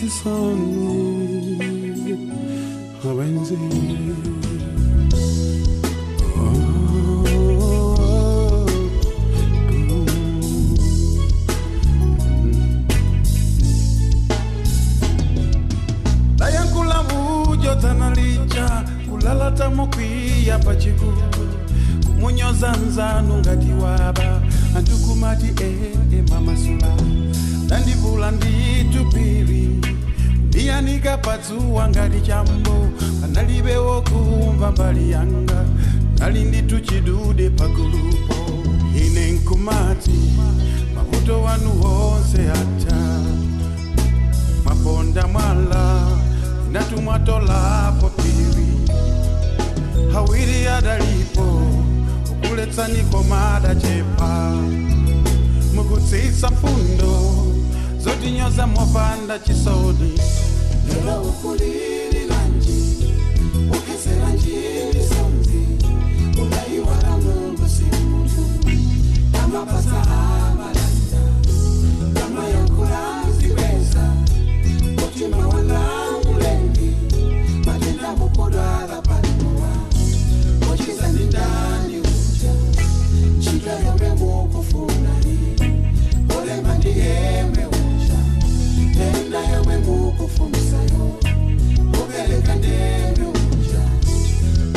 Chisoni abenzi. Dayankula bujo tanalicha kulalata mukwiya pachigulu kumunyoza nzanu ngati waba antukumati mamasula ndandivula nditupiri ndiyanika padzuwa ngati chambo panalibewo kumva mbali yanga nali nditu chidude pagulupo ine nkumati mavuto wanu wonse ata maponda mwala natumwatolapo piri hawiri adalipo okuletsaniko madachepa mukutsitsa mfundo zotinyoza mopanda chisoni. Lero ukulililanji ukeselanji misonzi ulayiwala Mulungu si munthu amapasa amalanda amayankhula mzikweza mutima wala mulengi matenda mukudwala palimowa ochiza ndi ndani uja ntchito yomwe mukufunani olemba ndiyemwe uja tenda yomwe mukufunsayo ubeleka ndemwe uja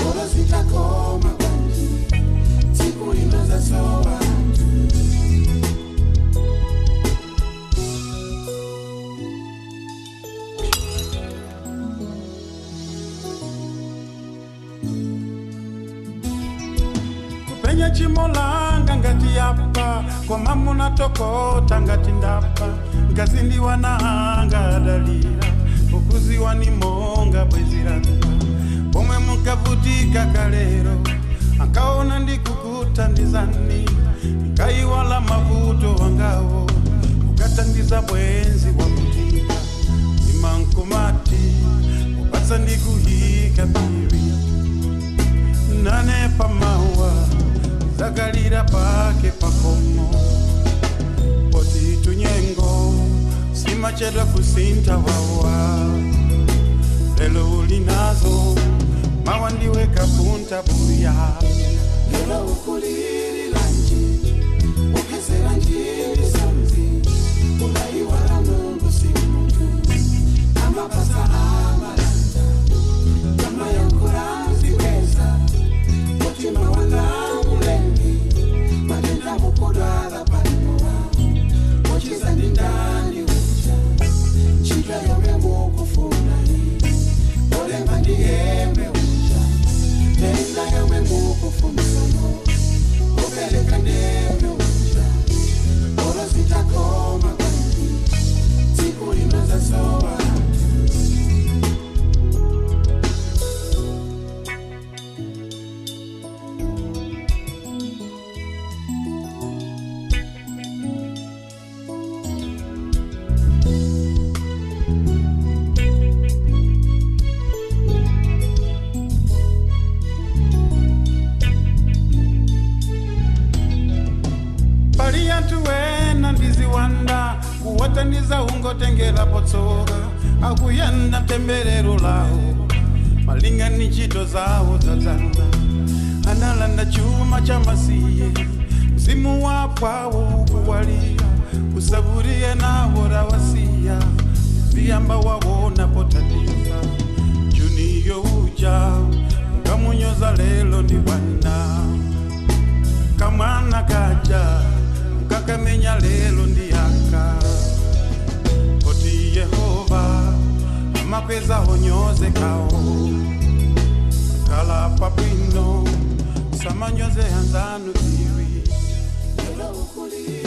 olozitakoma kwanji tsiku lino zasowa. Kupenya chimolanga ngati yapa koma munatokota ngati ndapa ngazindiwa nanga adalira ukuziwa ni monga bweziranga pomwe mukavutika kalero ankaona ndikukutandizani nikaiwala mavuto wangawo ukatandiza bwenzi wakutika imankumati upatsa ndikuhika piri nane pamawa zakalira pake pakomo poti tunyengo simachedwa kusinta wawa lelo ulinazo mawa ndiwe kapunta buya. Lero ukulililanji ukeselanji misonzi ulayiwala Mulungu si munthu amapasa amalanda amayankhula mzikweza mutima wala mulengi matenda mukudwala palimowa ochiza ndi ndani uja ntchito yomwe mukufunani olemba ndiyemwe uja tenda yomwe mukufunsayo ubeleka ndemwe uja olozitakoma kwanji tsiku lino zasowa. Paliyantu wena ndiziwanda kuwatandiza ungotengela potsoka akuyenda mtemberero lawo malinga ni ntchito zawo dzadzanda analanda chuma cha masiye mzimu wapwawo ukuwalira usavuriye nawo rawasiya ziyamba wawona potatiza juniyo uja nkamunyoza lelo ndi bwana kamwana kaja nkakamenya lelo ndiyaka poti Yehova amakweza honyoze kawo kala papino samanyoze hanzanu iwi. Lero ukulili